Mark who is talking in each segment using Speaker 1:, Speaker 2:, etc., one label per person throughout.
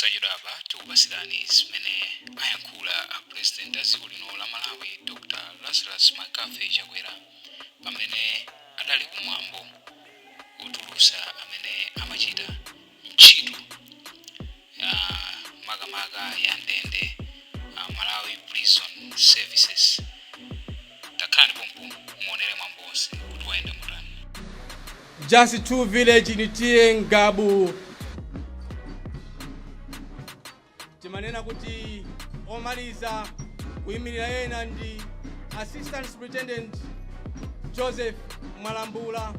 Speaker 1: Posachedwapa tikupasirani zimene ayankhula a President a dziko lino la Malawi, Dr Lazarus McCarthy Chakwera, pamene adali kumwambo otulusa amene amachita ntchito ya makamaka ya ndende, a Malawi Prison Services. Takhalani pompo muonere mwambo wonse kuti wayenda motani.
Speaker 2: Just two village in T/A Ngabu. Timanena kuti omaliza kuyimirira ena ndi Assistant Superintendent Joseph Mwalambula.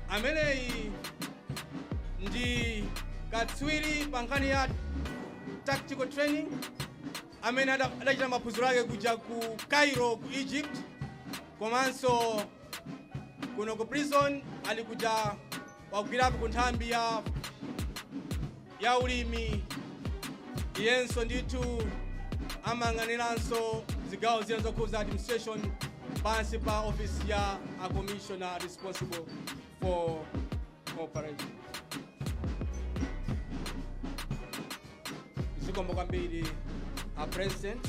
Speaker 2: Ameneyi ndi katswiri pa nkhani ya tactical training amene adachita maphunziro ake kuja ku Cairo ku Egypt, komanso kuno ku prison ali kuja wagwirapo ku nthambi ya ulimi. Iyenso ndithu amayang'aniranso zigawo zina zokhuza administration pansi pa office ya a commissioner responsible for operation. Zikomo kwambiri, a President.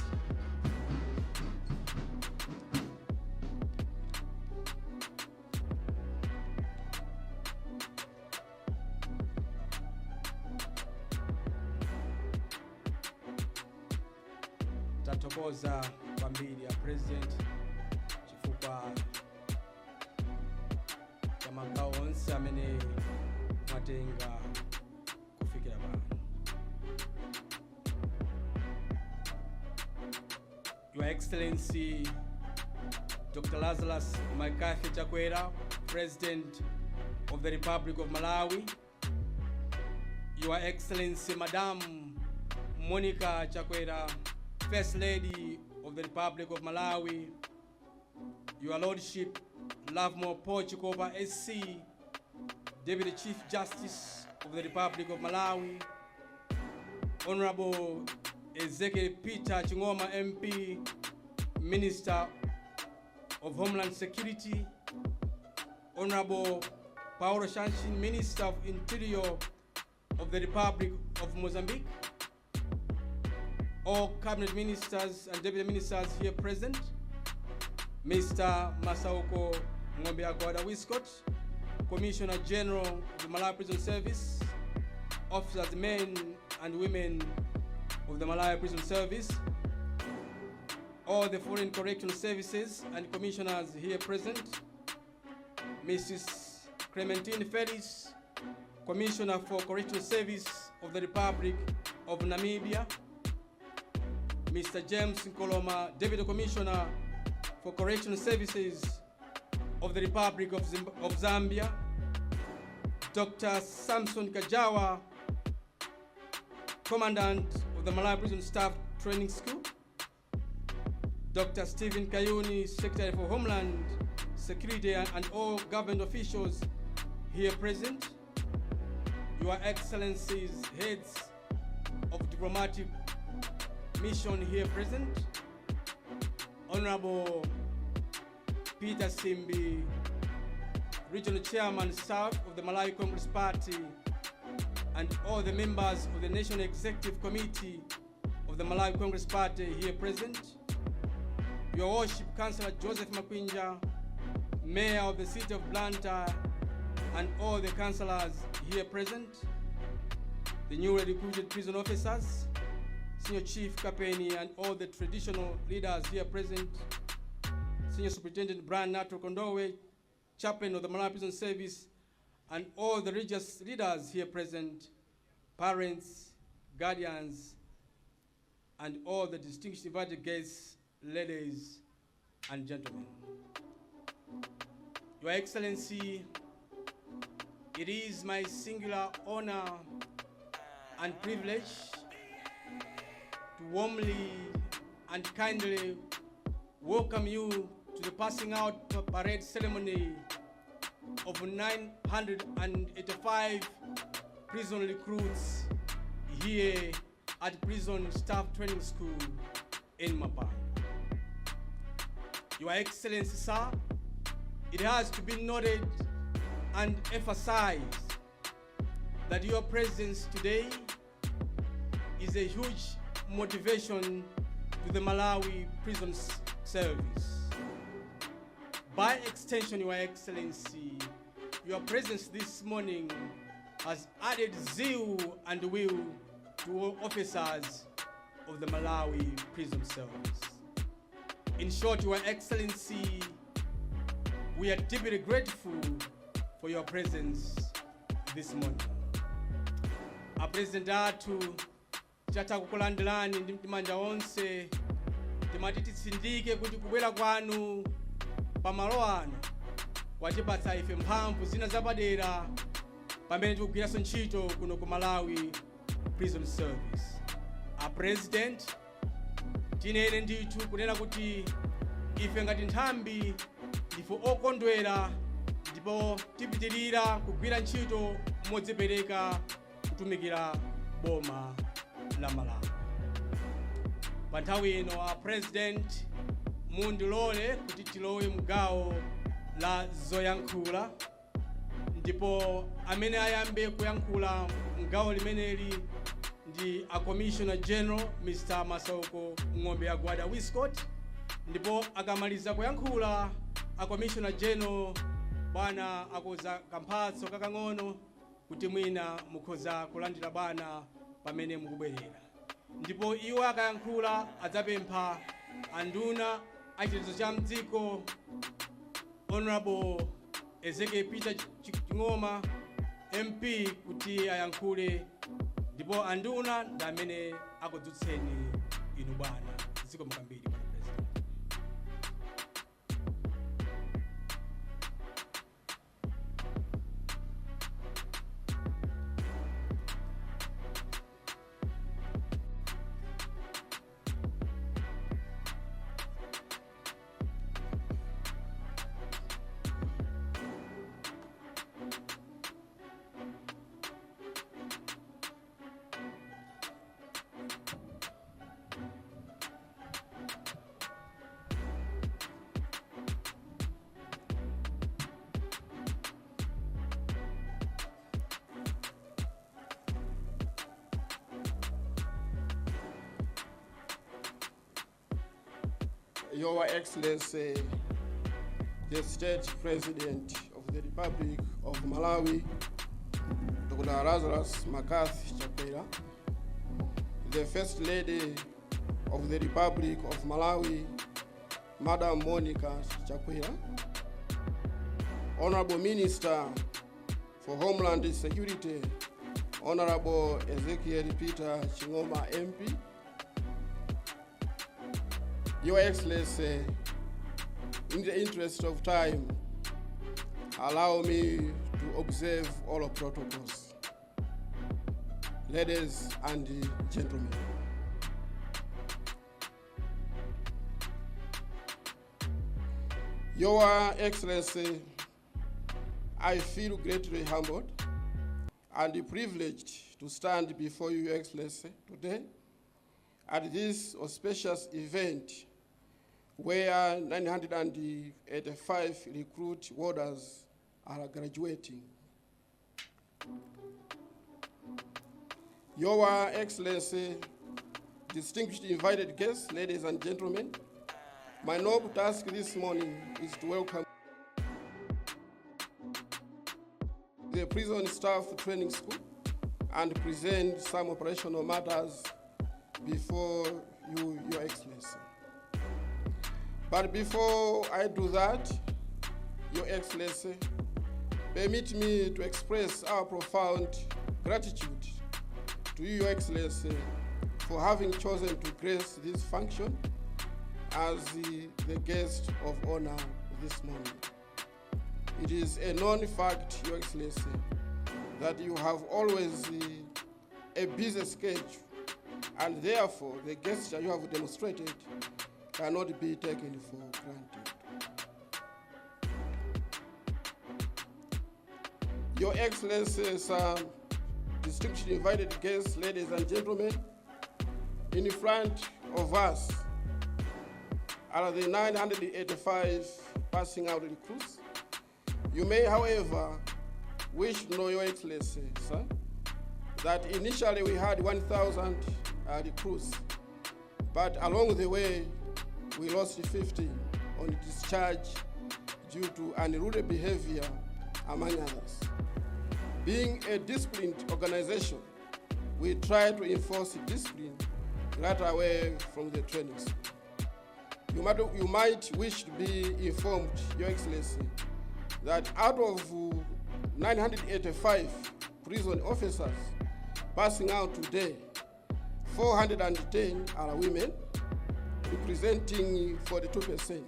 Speaker 2: Tathokoza kwambiri, a President, chifukwa cha magawo onse amene mwatenga kufikira pano. Your Excellency Dr. Lazarus McCarthy Chakwera, President of the Republic of Malawi, Your Excellency Madam Monica Chakwera, First Lady of the Republic of Malawi, Your Lordship Lovemore Paul Chikopa SC, Deputy Chief Justice of the Republic of Malawi, Honorable Ezekiel Peter Chingoma MP, Minister of Homeland Security, Honorable Paulo Shanshin, Minister of Interior of the Republic of Mozambique, all cabinet ministers and deputy ministers here present, Mr. Masauko Ng'ombe Wiscott, Commissioner General of the Malawi Prison Service, officers, men and women of the Malawi Prison Service, all the foreign correctional services and commissioners here present, Mrs. Clementine Felix, Commissioner for Correctional Service of the Republic of Namibia, Mr. James Nkoloma, Deputy Commissioner for Correctional Services of the Republic of Zambia, Dr. Samson Kajawa, Commandant of the Malawi Prison Staff Training School, Dr. Stephen Kayuni, Secretary for Homeland Security, and all government officials here present, Your Excellencies, heads of diplomatic mission here present, Honorable Peter Simbi, Regional Chairman South of the Malawi Congress Party, and all the members of the National Executive Committee of the Malawi Congress Party here present, Your Worship Councillor Joseph Makwinja, Mayor of the City of Blantyre, and all the councillors here present, the newly recruited prison officers, Senior Chief Kapeni and all the traditional leaders here present, Senior Superintendent Brian Nato Kondowe, Chaplain of the Malawi Prison Service, and all the religious leaders here present, parents, guardians, and all the distinguished invited guests, ladies and gentlemen. Your Excellency, it is my singular honor and privilege to warmly and kindly welcome you to the passing out parade ceremony of 985 prison recruits here at Prison Staff Training School in Mapanga. Your Excellency, sir, it has to be noted and emphasized that your presence today is a huge motivation to the Malawi Prison Service. By extension, Your Excellency, your presence this morning has added zeal and will to all officers of the Malawi Prison Service. In short, Your Excellency, we are deeply grateful for your presence this morning. A President athu, chatha kukulandirani ndi manja onse. Timati titsindike kuti kubwera kwanu pamalo ano kwatipatsa ife mphamvu zina zapadera pamene tikugwiranso ntchito kuno ku Malawi Prison Service. A President, tinene ndithu kunena kuti ife ngati nthambi ndife okondwera ndipo tipitirira kugwira ntchito modzipereka kutumikira boma la Malawi. Pa nthawi ino, a President, mundilole kuti tilowe mgawo la zoyankhula, ndipo amene ayambe kuyankhula mgawo limeneli ndi a Commissioner General, Mr Masauko Ng'ombe Agwada Wiscott. Ndipo akamaliza kuyankhula a Commissioner General, bwana akoza kamphatso kakang'ono kuti mwina mukhoza kulandira, bwana, pamene mukubwerera. Ndipo iwo akayankhula adzapempha anduna achitetezo cha mdziko, Honorable Ezekiel Peter Ching'oma MP, kuti ayankhule. Ndipo anduna ndi amene akudzutseni inu, bwana. Zikomo kwambiri, bwana President.
Speaker 3: Your Excellency, the State President of the Republic of Malawi, Dr. Lazarus McCarthy Chakwera, the First Lady of the Republic of Malawi, Madam Monica Chakwera, Honorable Minister for Homeland Security, Honorable Ezekiel Peter Ching'oma MP, Your Excellency, in the interest of time, allow me to observe all protocols. Ladies and gentlemen, Your Excellency, I feel greatly humbled and privileged to stand before you, Your Excellency, today at this auspicious event where 985 recruit warders are graduating. Your Excellency, distinguished invited guests, ladies and gentlemen, my noble task this morning is to welcome the Prison Staff Training School and present some operational matters before you, Your Excellency. But before I do that, Your Excellency, permit me to express our profound gratitude to you, Your Excellency, for having chosen to grace this function as the guest of honor this morning. It is a known fact, Your Excellency, that you have always a busy schedule, and therefore the gesture you have demonstrated cannot be taken for granted. Your Excellencies, distinguished invited guests, ladies and gentlemen, in front of us are the 985 passing out recruits. You may, however, wish to know, Your Excellency, sir, that initially we had recruits, but along the way, we lost 15 on discharge due to unruly behavior, among others. Being a disciplined organization, we try to enforce discipline right away from the training school. You might wish to be informed, Your Excellency, that out of 985 prison officers passing out today, 410 are women, representing 42%,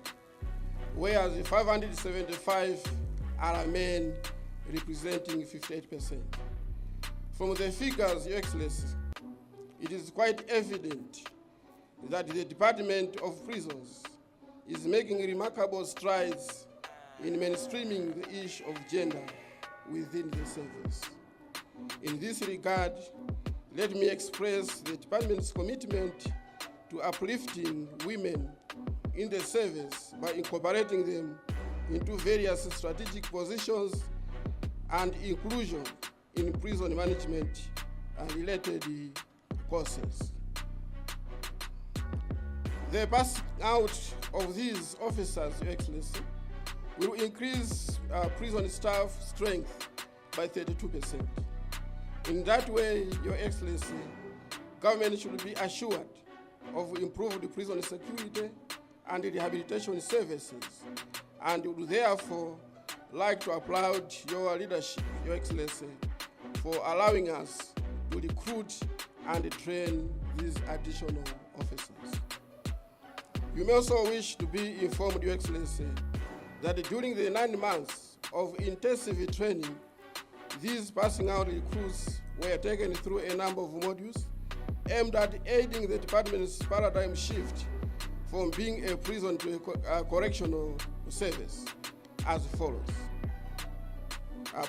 Speaker 3: whereas 575 are men, representing 58%. From the figures, Your Excellency, it is quite evident that the Department of Prisons is making remarkable strides in mainstreaming the issue of gender within the service. In this regard, let me express the department's commitment to uplifting women in the service by incorporating them into various strategic positions and inclusion in prison management and related courses. The passing out of these officers, Your Excellency, will increase prison staff strength by 32%. In that way, Your Excellency, government should be assured of improved prison security and rehabilitation services, and would therefore like to applaud your leadership, Your Excellency, for allowing us to recruit and train these additional officers. You may also wish to be informed, Your Excellency, that during the 9 months of intensive training, these passing out recruits were taken through a number of modules aimed at aiding the department's paradigm shift from being a prison to a correctional service as follows: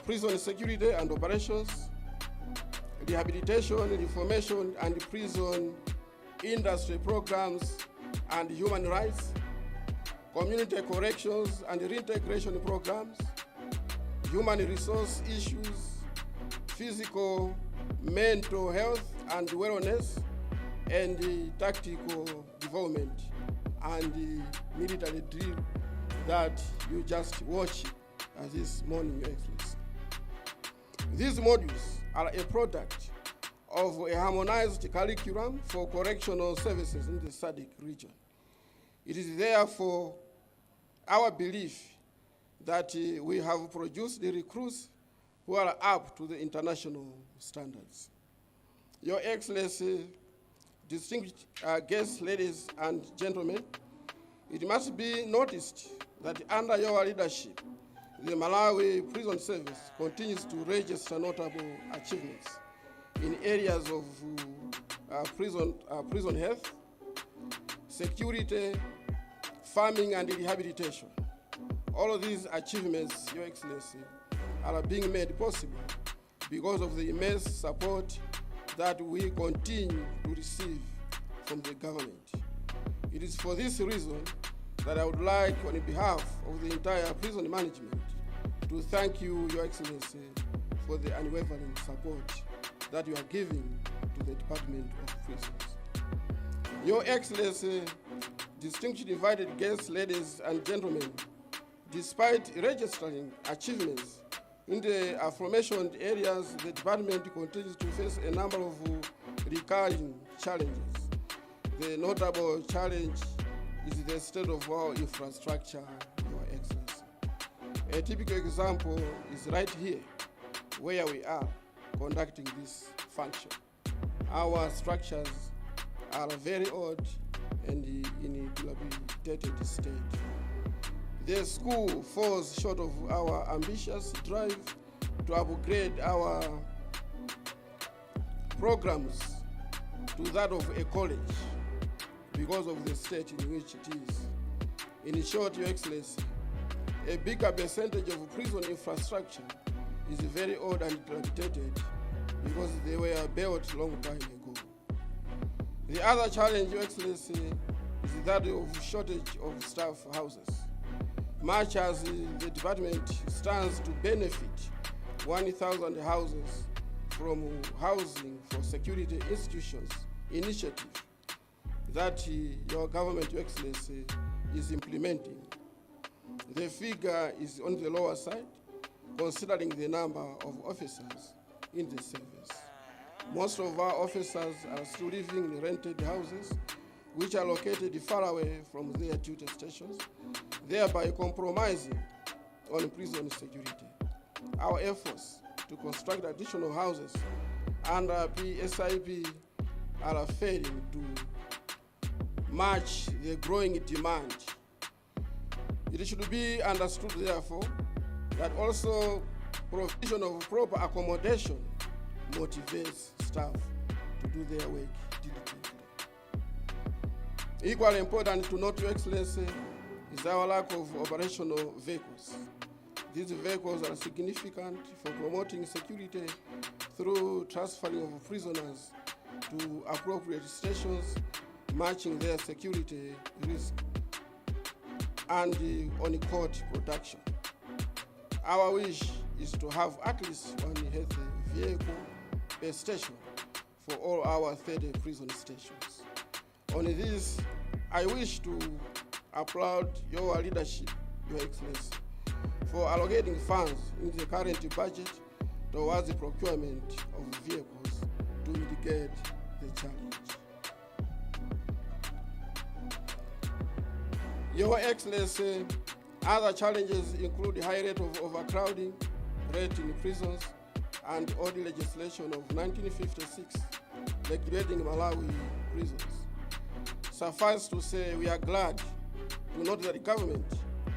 Speaker 3: Prison security and operations, rehabilitation, reformation, and prison industry programs and human rights, community corrections and reintegration programs, human resource issues, physical, mental health and wellness, and the tactical development and the military drill that you just watched this morning, Your Excellency. These modules are a product of a harmonized curriculum for correctional services in the SADC region. It is therefore our belief that we have produced the recruits who are up to the international standards. Your Excellency, distinguished guests, ladies and gentlemen, it must be noticed that under your leadership, the Malawi Prison Service continues to register notable achievements in areas of prison health, security, farming, and rehabilitation. All of these achievements, Your Excellency, are being made possible because of the immense support that we continue to receive from the government. It is for this reason that I would like, on behalf of the entire prison management, to thank you, Your Excellency, for the unwavering support that you are giving to the Department of Prisons. Your Excellency, distinguished invited guests, ladies and gentlemen, despite registering achievements in the aforementioned areas, the department continues to face a number of recurring challenges. The notable challenge is the state of our infrastructure, Your Excellency. A typical example is right here, where we are conducting this function. Our structures are very old and in a dilapidated state. The school falls short of our ambitious drive to upgrade our programs to that of a college because of the state in which it is. In short, Your Excellency, a bigger percentage of prison infrastructure is very old and dilapidated because they were built long time ago. The other challenge, Your Excellency, is that of shortage of staff houses. Much as the department stands to benefit 1,000 houses from housing for security institutions initiative that your government, Your Excellency, is implementing. The figure is on the lower side, considering the number of officers in the service. Most of our officers are still living in rented houses, which are located far away from their duty stations, thereby compromising on prison security. Our efforts to construct additional houses under PSIP are failing to match the growing demand. It should be understood, therefore, that also provision of proper accommodation motivates staff to do their work diligently. Equally important to note, Your Excellency, is our lack of operational vehicles. These vehicles are significant for promoting security through transferring of prisoners to appropriate stations, matching their security risk, and on court production. Our wish is to have at least one healthy vehicle per station for all our 30 prison stations. On this, I wish to applaud your leadership, Your Excellency, for allocating funds in the current budget towards the procurement of vehicles to mitigate the challenge. Your Excellency, other challenges include high rate of overcrowding rate in prisons and old legislation of 1956 regulating Malawi prisons. Suffice to say, we are glad to note that the government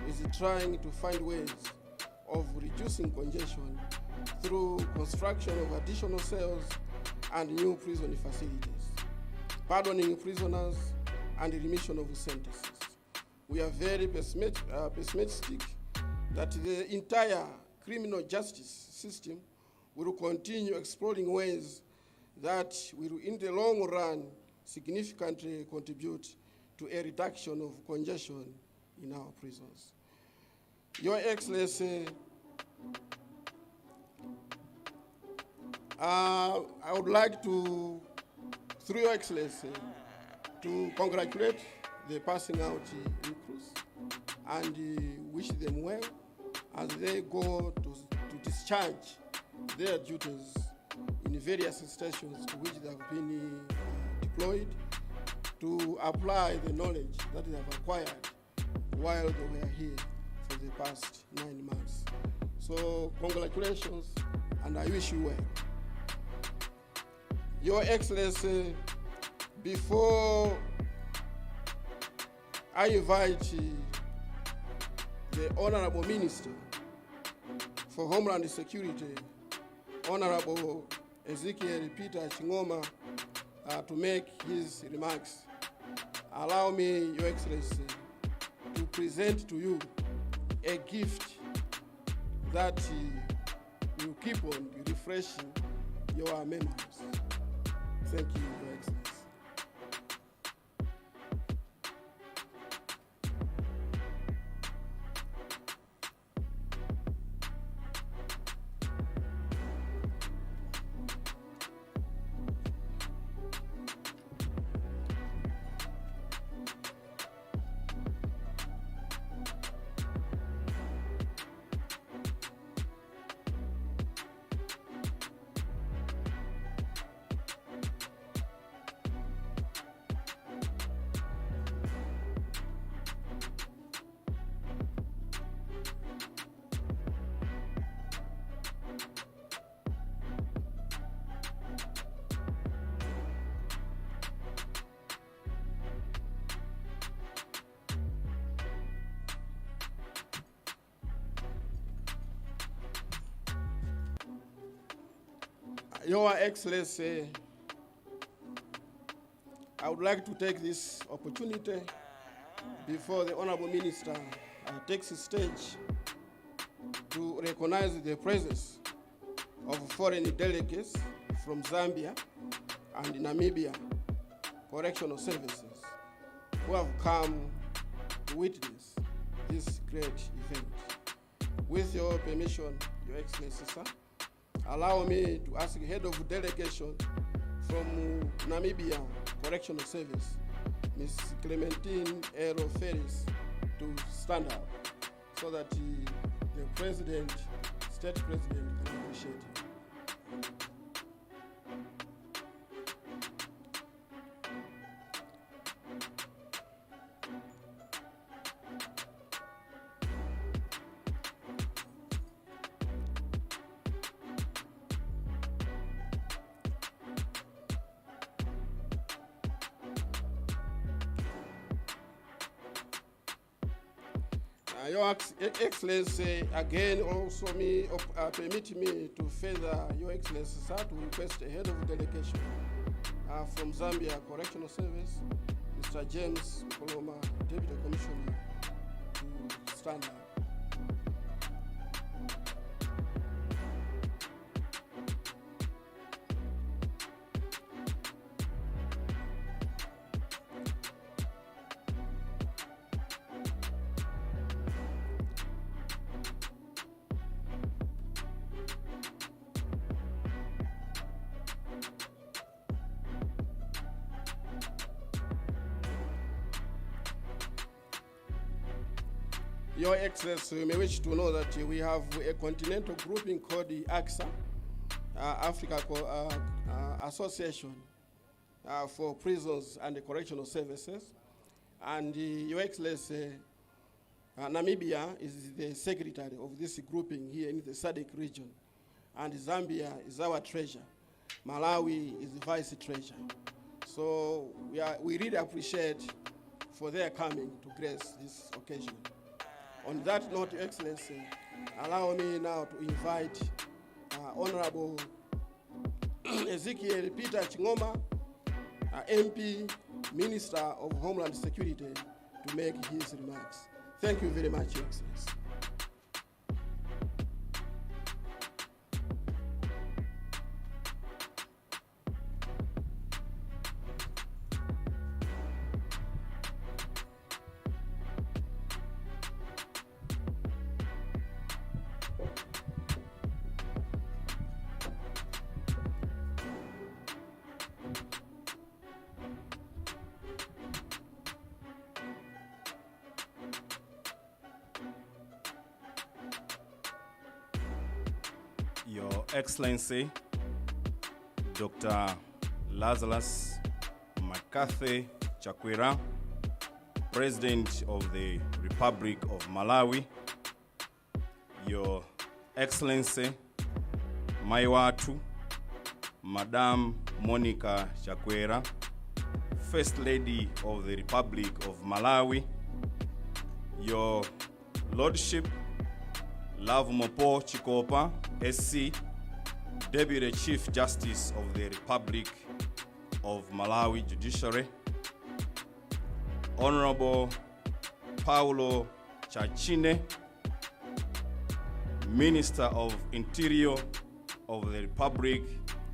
Speaker 3: is trying to find ways of reducing congestion through construction of additional cells and new prison facilities, pardoning prisoners, and remission of sentences. We are very pessimistic that the entire criminal justice system will continue exploring ways that will, in the long run, significantly contribute to a reduction of congestion in our prisons. Your Excellency, I would like to, through Your Excellency, to congratulate the passing out recruits and wish them well as they go to discharge their duties in various stations to which they have been deployed to apply the knowledge that they have acquired while they were here for the past 9 months. So congratulations, and I wish you well. Your Excellency, before I invite the Honorable Minister for Homeland Security, Honorable Ezekiel Peter Chingoma, to make his remarks, allow me, Your Excellency, to present to you a gift that will keep on refreshing your memories. Thank you, Your Excellency. Your Excellency, I would like to take this opportunity before the Honorable Minister takes the stage to recognize the presence of foreign delegates from Zambia and Namibia Correctional Services who have come to witness this great event. With your permission, Your Excellency, sir, allow me to ask the head of delegation from Namibia Correctional Service, Ms. Clementine Ero Ferris, to stand up so that the president, state president, can appreciate him. Your Excellency, again also permit me to further Your Excellency, sir, to request a head of delegation from Zambia Correctional Service, Mr. James Koloma, Deputy Commissioner, to stand up. Your Excellency, you may wish to know that we have a continental grouping called the ACSA, Africa Association for Prisons and Correctional Services. And Your Excellency, Namibia is the secretary of this grouping here in the SADC region. And Zambia is our treasurer. Malawi is the vice treasurer. So we really appreciate for their coming to grace this occasion. On that note, Your Excellency, allow me now to invite Honorable Ezekiel Peter Chingoma, MP, Minister of Homeland Security, to make his remarks. Thank you very much, Your Excellency.
Speaker 4: Your Excellency, Dr. Lazarus McCarthy Chakwera, President of the Republic of Malawi, Your Excellency, Mayi wathu, Madam Monica Chakwera, First Lady of the Republic of Malawi, Your Lordship, Lovemore Chikopa, SC, Deputy Chief Justice of the Republic of Malawi Judiciary, Honorable Paulo Chachine, Minister of Interior of the Republic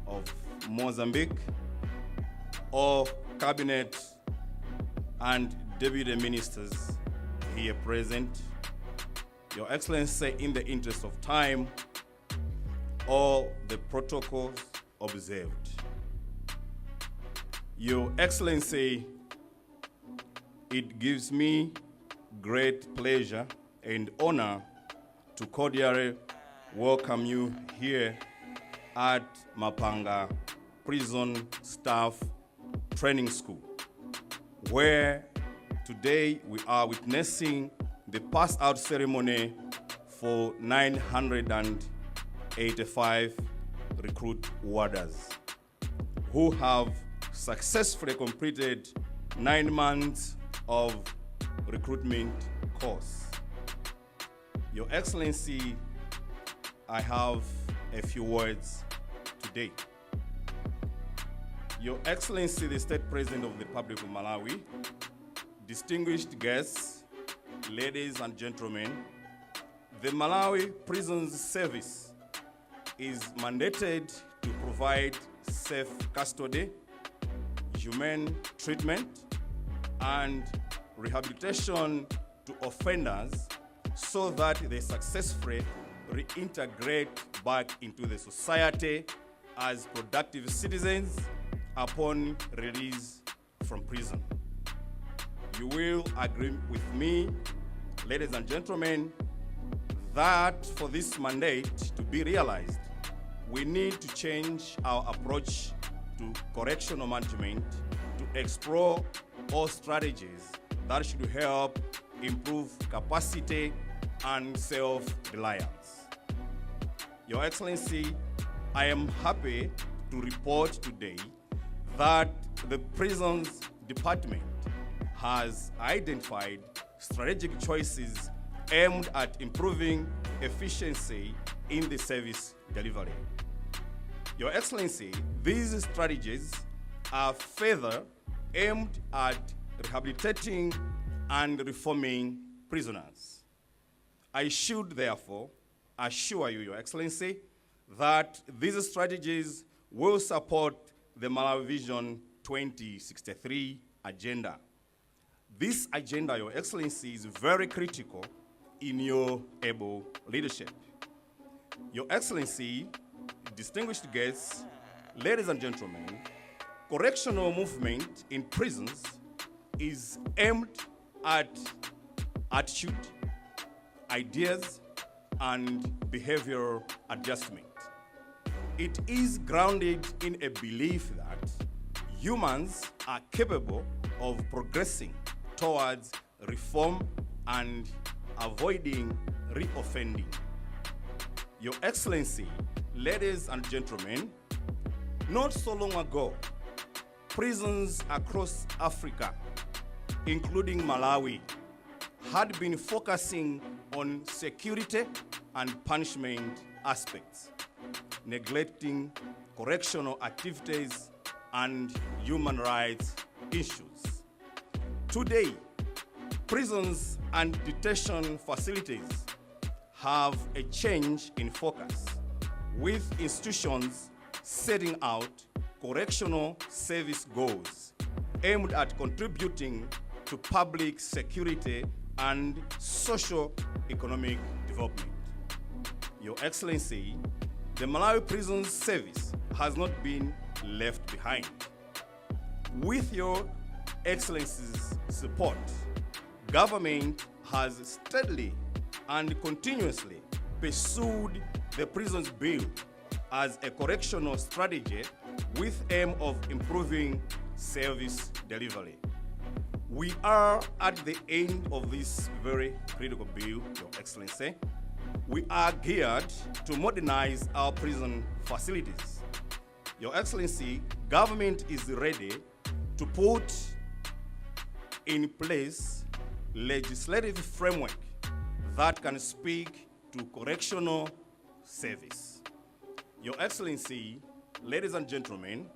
Speaker 4: of Mozambique, all cabinet and deputy ministers here present, Your Excellency, in the interest of time, all the protocols observed. Your Excellency, it gives me great pleasure and honor to cordially welcome you here at Mapanga Prison Staff Training School, where today we are witnessing the pass out ceremony for 985 recruit warders who have successfully completed 9 months of recruitment course. Your Excellency, I have a few words today. Your Excellency, the State President of the Republic of Malawi, distinguished guests, ladies and gentlemen, the Malawi Prisons Service is mandated to provide safe custody, humane treatment, and rehabilitation to offenders so that they successfully reintegrate back into the society as productive citizens upon release from prison. You will agree with me, ladies and gentlemen, that for this mandate to be realized, we need to change our approach to correctional management to explore all strategies that should help improve capacity and self-reliance. Your Excellency, I am happy to report today that the Prisons Department has identified strategic choices aimed at improving efficiency in the service delivery. Your Excellency, these strategies are further aimed at rehabilitating and reforming prisoners. I should therefore assure you, Your Excellency, that these strategies will support the Malawi Vision 2063 agenda. This agenda, Your Excellency, is very critical in your able leadership. Your Excellency, distinguished guests, ladies and gentlemen, correctional movement in prisons is aimed at attitude, ideas, and behavioral adjustment. It is grounded in a belief that humans are capable of progressing towards reform and avoiding reoffending. Your Excellency, ladies and gentlemen, not so long ago, prisons across Africa, including Malawi, had been focusing on security and punishment aspects, neglecting correctional activities and human rights issues. Today, prisons and detention facilities have a change in focus, with institutions setting out correctional service goals aimed at contributing to public security and social economic development. Your Excellency, the Malawi Prisons Service has not been left behind. With Your Excellency's support, government has steadily and continuously pursued the Prisons Bill as a correctional strategy with aim of improving service delivery. We are at the end of this very critical bill, Your Excellency. We are geared to modernize our prison facilities. Your Excellency, government is ready to put in place legislative framework that can speak to correctional service. Your Excellency, ladies and gentlemen,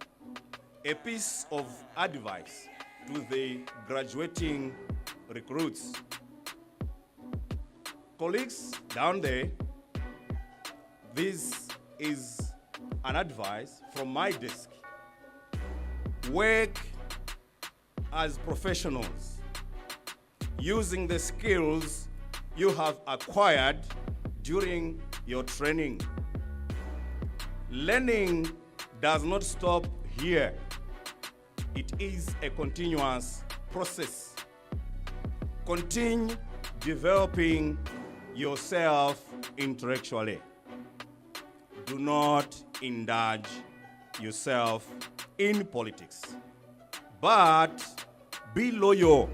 Speaker 4: a piece of advice to the graduating recruits. Colleagues down there, this is an advice from my desk. Work as professionals, using the skills you have acquired during your training. Learning does not stop here. It is a continuous process. Continue developing yourself intellectually. Do not indulge yourself in politics, but be loyal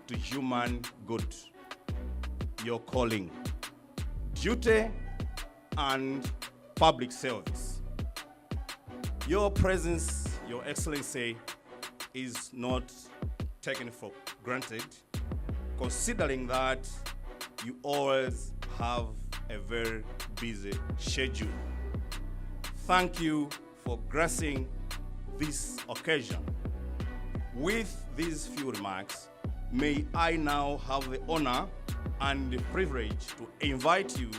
Speaker 4: to human good, your calling, duty, and public service. Your presence, Your Excellency, is not taken for granted, considering that you always have a very busy schedule. Thank you for gracing this occasion. With these few remarks, may I now have the honor and the privilege to invite you,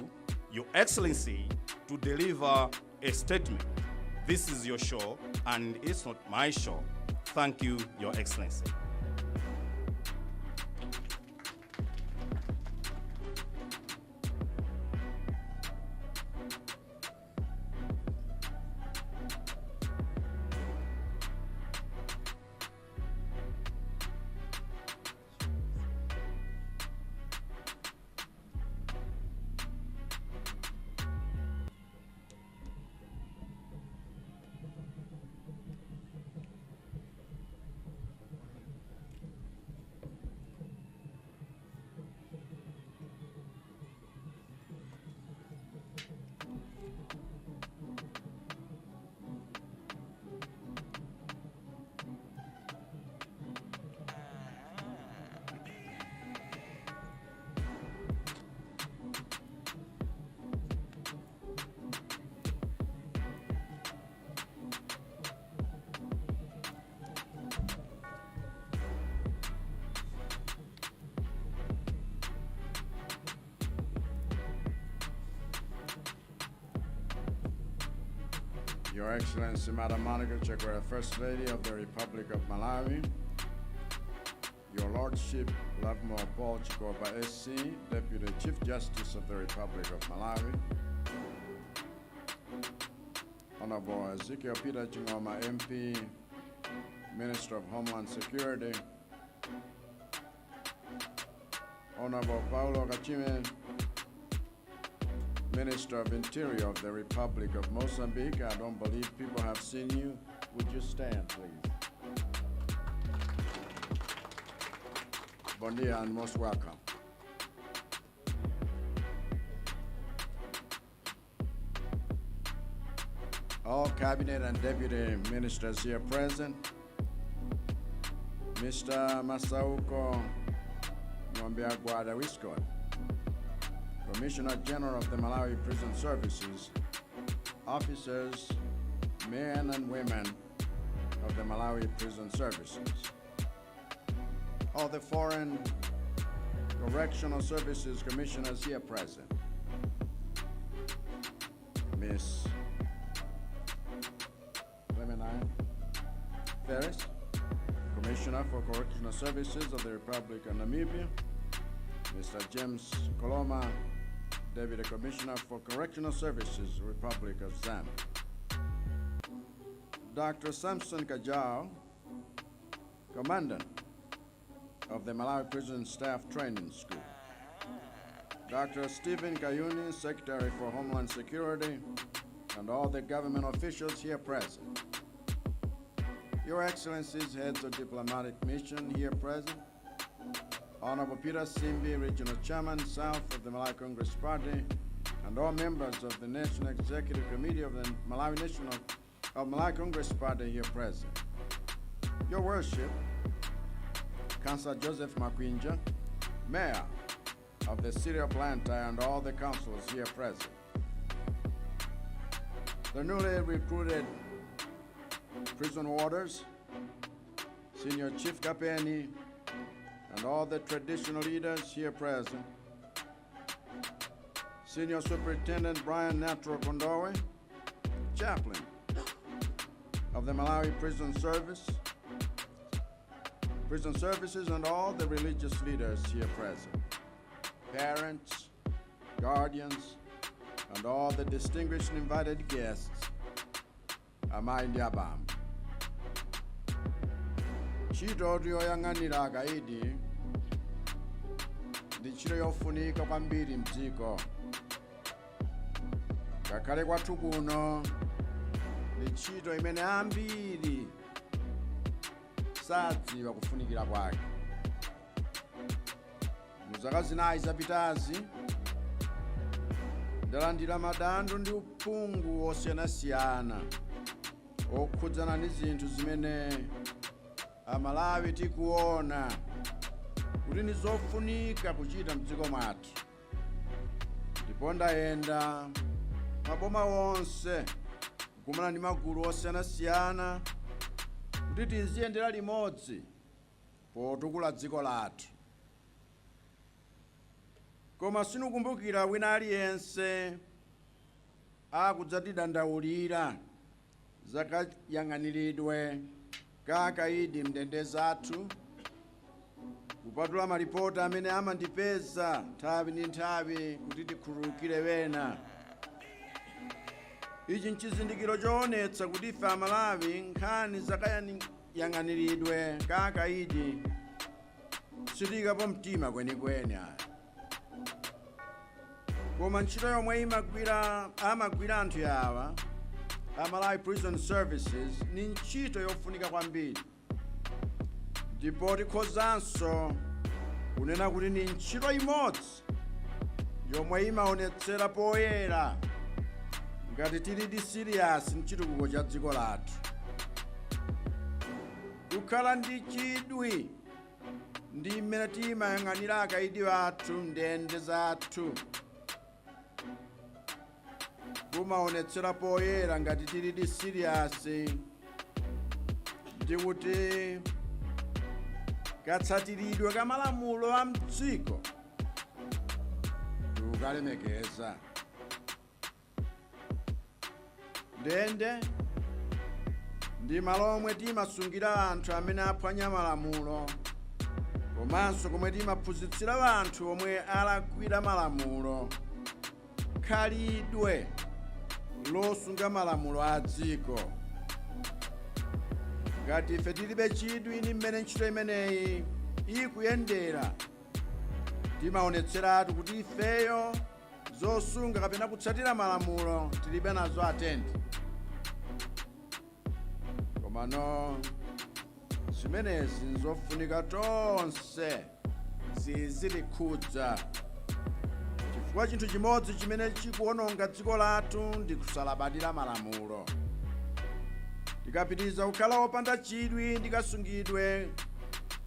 Speaker 4: Your Excellency, to deliver a statement. This is your show, and it's not my show. Thank you, Your Excellency.
Speaker 5: Your Excellency Madam Monica Chakwera, First Lady of the Republic of Malawi, Your Lordship Lovemore Paul Chikopa SC, Deputy Chief Justice of the Republic of Malawi, Honorable Ezekiel Peter Chingoma MP, Minister of Homeland Security, Honorable Paulo Kachime, Minister of Interior of the Republic of Mozambique. I don't believe people have seen you. Would you stand, please? Bon dia and most welcome. All cabinet and deputy ministers here present, Mr. Masauko Ng'ombeagwada Wiscot, Commissioner General of the Malawi Prison Services, officers, men and women of the Malawi Prison Services, all the foreign correctional services commissioners here present, Ms. Clementine Ferris, Commissioner for Correctional Services of the Republic of Namibia, Mr. James Koloma, Deputy Commissioner for Correctional Services, Republic of Zambia, Dr. Samson Kajao, Commandant of the Malawi Prison Staff Training School, Dr. Stephen Kayuni, Secretary for Homeland Security, and all the government officials here present. Your Excellencies, heads of diplomatic mission here present, Honorable Peter Simbi, Regional Chairman, South of the Malawi Congress Party, and all members of the National Executive Committee of the Malawi National of Malawi Congress Party here present. Your Worship, Councillor Joseph Makwinja, Mayor of the City of Blantyre, and all the councillors here present. The newly recruited prison warders, Senior Chief Kapeni, and all the traditional leaders here present, Senior Superintendent Brian Natural Kondowe, Chaplain of the Malawi Prison Service, Prison Services, and all the religious leaders here present, parents, guardians, and all the distinguished and invited guests, amayi ndi abambo. Ntchito yoyang'anira akaidi ndi ntchito yofunika kwambiri mdziko, ngakhale kwathu kuno ndi ntchito imene ambiri sadziwa kufunikira kwake. Mu zaka 4 zapitazi ndalandira madando ndi uphungu osiyanasiyana okhudzana ndi zinthu zimene Amalawi tikuona kuti ndi zofunika kuchita mdziko mwathu, ndipo ndayenda maboma onse kukumana ndi magulu osiyanasiyana kuti tiziyendera limodzi potukula dziko lathu, koma sindikukumbukira wina aliyense akudzatidandaulira zakayang'aniridwe ka akaidi mndende zathu, kupatula malipoti amene amandipeza nthawi ndi nthawi kuti tikhululukire wena. Ichi nchizindikiro choonetsa kuti ife Amalawi nkhani zakayang'aniridwe ka akaidi sitiyikapo mtima kwenikweni ayi. Koma ntchito yomwe amagwira anthu awa a Malawi Prison Services ni ntchito yofunika kwambiri, ndipo tikhozanso kunena kuti ni ntchito imodzi yomwe imaonetsera poyera ngati tilidi serious mchitukuko cha dziko lathu. Kukhala ndi chidwi ndi mmene timayang'anira akaidi athu ndende zathu kumaonetsera poyera ngati tilidi serious ndi kuti katsatiridwe ka malamulo a mdziko tikukalemekeza. Ndende Ndi malo omwe timasungira anthu amene aphwanya malamulo komanso komwe timaphunzitsira anthu omwe alakwira malamulo khalidwe losunga malamulo a dziko. Ngati ife tilibe chidwi ndi mmene ntchito imeneyi ikuyendera, timaonetseratu kuti ifeyo zosunga kapena kutsatira malamulo tilibe nazo atendi. Komano zimenezi nzofunika tonse zizitikhudza, chifukwa chinthu chimodzi chimene chikuononga dziko lathu ndi kusalabadira malamulo. Tikapitiriza kukhala opanda chidwi ndi kasungidwe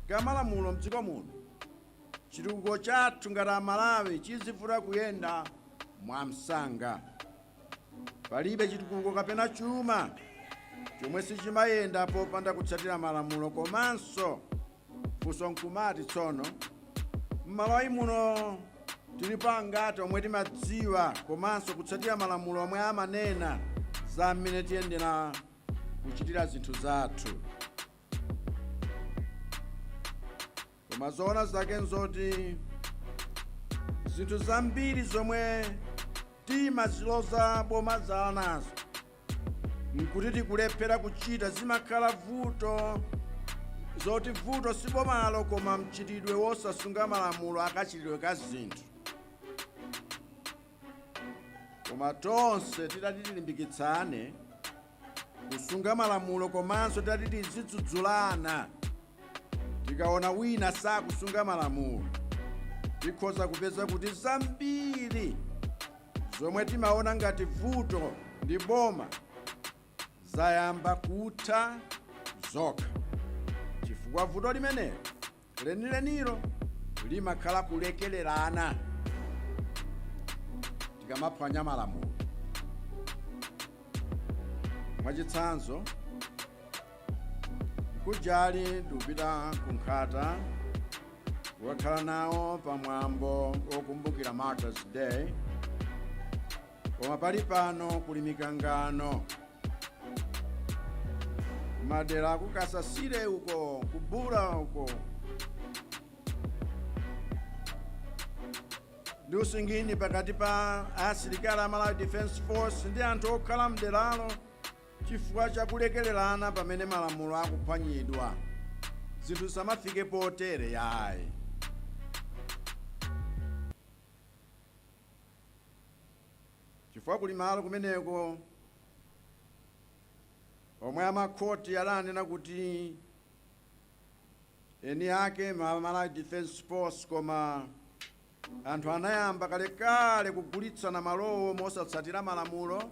Speaker 5: ka malamulo mdziko muno, chitukuko chathu ngati Amalawi chizivuta kuyenda mwamsanga. Palibe chitukuko kapena chuma chomwe sichimayenda popanda kutsatira malamulo. Komanso funso nkumati, tsono m'Malawi muno tilipo angati omwe timadziwa komanso kutsatira malamulo omwe amanena za mmene tiyendera kuchitira zinthu zathu? Koma zoona zake nzoti zinthu zambiri zomwe timaziloza boma zala nazo nkuti tikulephera kuchita zimakhala vuto zoti vuto si bomalo koma mchitidwe wosasunga malamulo akachitidwe ka zinthu. Koma tonse titati tilimbikitsane kusunga malamulo komanso titati tizidzudzulana tikaona wina sakusunga malamulo, tikhoza kupeza kuti zambiri zomwe timaona ngati vuto ndi boma zayamba kutha zokha, chifukwa vuto limenelo lenilenilo limakhala kulekelerana tikamaphwanya malamulo. Mwachitsanzo, nkujali ndikupita ku Nkhata kukakhala nawo pamwambo wokumbukira Martyrs Day, koma pali pano kuli mikangano madera akukasasire uko, kubula uko ndi usingini pakati pa asilikali a Malawi Defence Force ndi anthu okhala mderalo chifukwa chakulekererana pamene malamulo akuphwanyidwa. Zinthu zisamafike potere yayi. Chifukwa kuli malo kumeneko omwe amakhoti adanena kuti eni ake ma Malawi Defence Force, koma anthu anayamba kalekale kugulitsana malowo mosatsatira malamulo,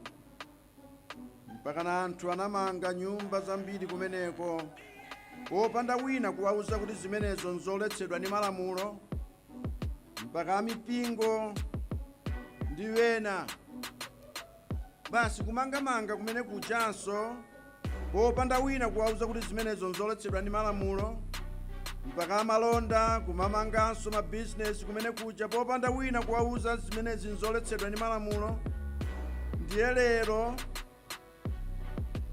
Speaker 5: mpakana anthu anamanga nyumba zambiri kumeneko popanda wina kuwauza kuti zimenezo nzoletsedwa ndi malamulo, mpaka amipingo ndi wena basi kumangamanga kumene kujanso popanda wina kuwauza kuti zimenezo nzoletsedwa ndi malamulo, mpaka amalonda kumamanganso mabizinesi kumene kuja popanda wina kuwauza zimenezi nzoletsedwa ndi malamulo. Ndiye lero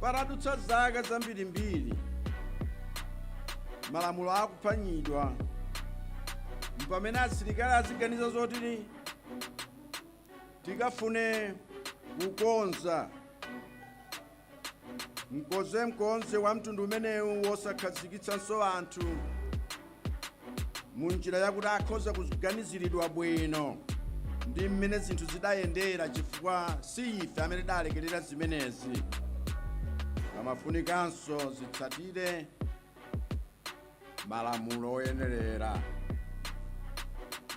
Speaker 5: patadutsa zaka zambirimbiri malamulo akuphwanyidwa, mpamene asilikali aziganiza zoti tikafune kukonza mkonzemkonze wa mtundu umenewu wosakhazikitsanso anthu mu njira yakuti akhoza kuganiziridwa bwino ndi mmene zinthu zidayendera, chifukwa si ife amene tidalekerera zimenezi. Pamafunikanso zitsatire malamulo oyenerera.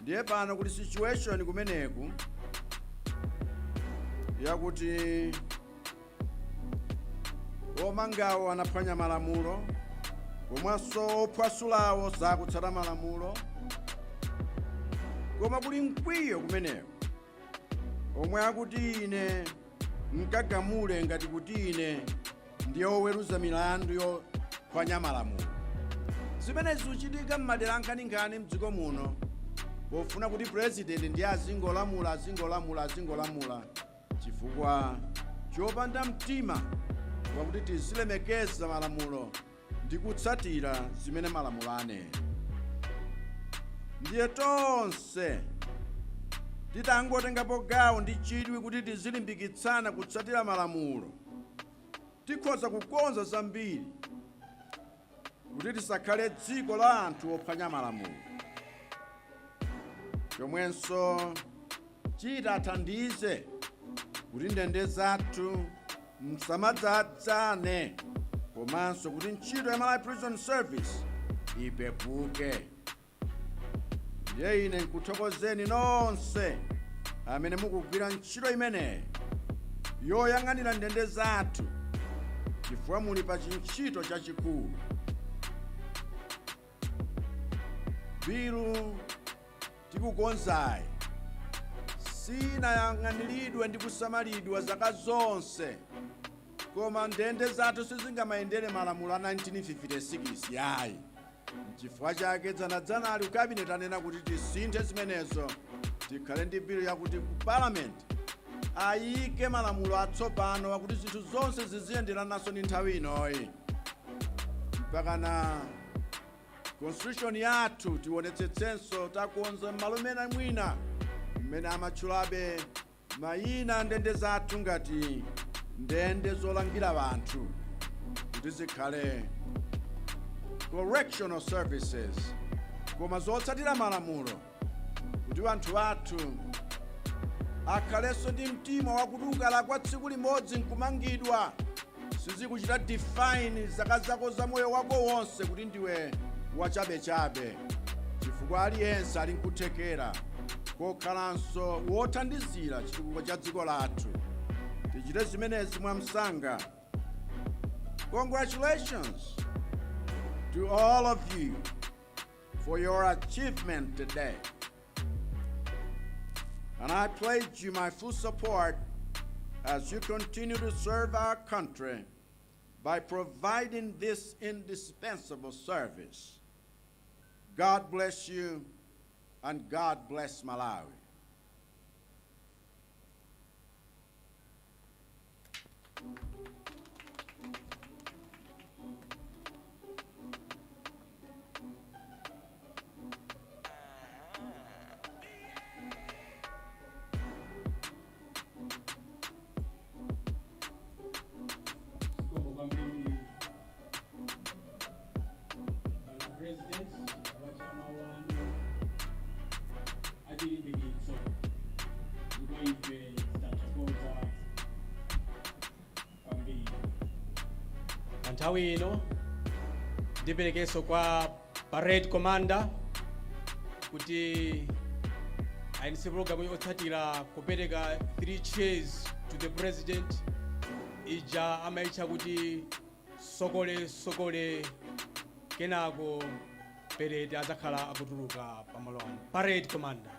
Speaker 5: Ndiye pano kuli situation kumeneku yakuti omangawo anaphwanya malamulo, komanso ophwasulawo sakutsata malamulo, koma kuli mkwiyo kumeneko omwe akuti ine nkagamule ngati kuti ine ndiye oweruza milandu yophwanya malamulo. Zimenezi zikuchitika m'madera ankhaninkhani mdziko muno pofuna kuti president ndiye azingolamula, azingolamula, azingolamula, chifukwa chopanda mtima. Wakuti tizilemekeza malamulo ndi kutsatira zimene malamulo anena. Ndiye tonse titangotengapo gawo ndi chidwi kuti tizilimbikitsana kutsatira malamulo, tikhoza kukonza zambiri kuti tisakhale dziko la anthu ophwanya malamulo, chomwenso chitathandize kuti ndende zathu msamadzadzane komanso kuti ntchito ya Malawi Prison Service ipepuke. Ndiye ine nkuthokozeni nonse amene mukugwira ntchito imeneyi yoyang'anira ndende zathu, chifukwa muli pa chintchito chachikulu. Bilu tikukonzayi sinayang'aniridwe ndi kusamalidwa zaka zonse, koma ndende zathu sizingamayendere malamulo a 1956 yayi. Chifukwa chake dzanadzanali ku cabinet anena kuti tisinthe zimenezo, tikhale ndi bilu yakuti ku parliament ayike malamulo atsopano akuti zinthu zonse ziziyenderanaso ndi nthawi inoyi. Mpakana constitution yathu tionetsetsenso takonza m'malo mene mwina mmene amatchulabe mayina a ndende zathu ngati ndende zolangira anthu kuti zikhale correctional services, koma zotsatira malamulo, kuti anthu athu akhalenso ndi mtima wakuti ukalakwa tsiku limodzi nkumangidwa, sizikuchita define zaka zako za moyo wako wonse kuti ndiwe wachabechabe, chifukwa aliyense ali nkuthekera kokhalanso wothandizira chitukuko cha dziko lathu. Tichite zimenezi mwamsanga. Congratulations to all of you for your achievement today, and I pledge you my full support as you continue to serve our country by providing this indispensable service. God bless you and God bless Malawi.
Speaker 2: Zikomo kwambiri, bwana President, wachama wanu achilimbikitso, ndipo ife tathokoza kwambiri. Pa nthawi ino ndiperekenso kwa parade commander kuti ayendetse program yotsatira, kupereka 3 cheers to the President, ija amayitcha kuti sokole sokole. Kenako parade adzakhala akutuluka pamalo ano. Parade commander.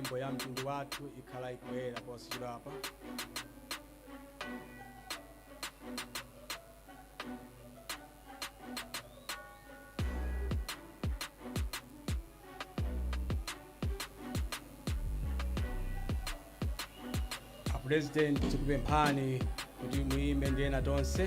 Speaker 2: Nyimbo ya mtundu wathu ikhala ikubwera posachedwapa. A President, tikupemphani kuti muyimbe ndi ena tonse.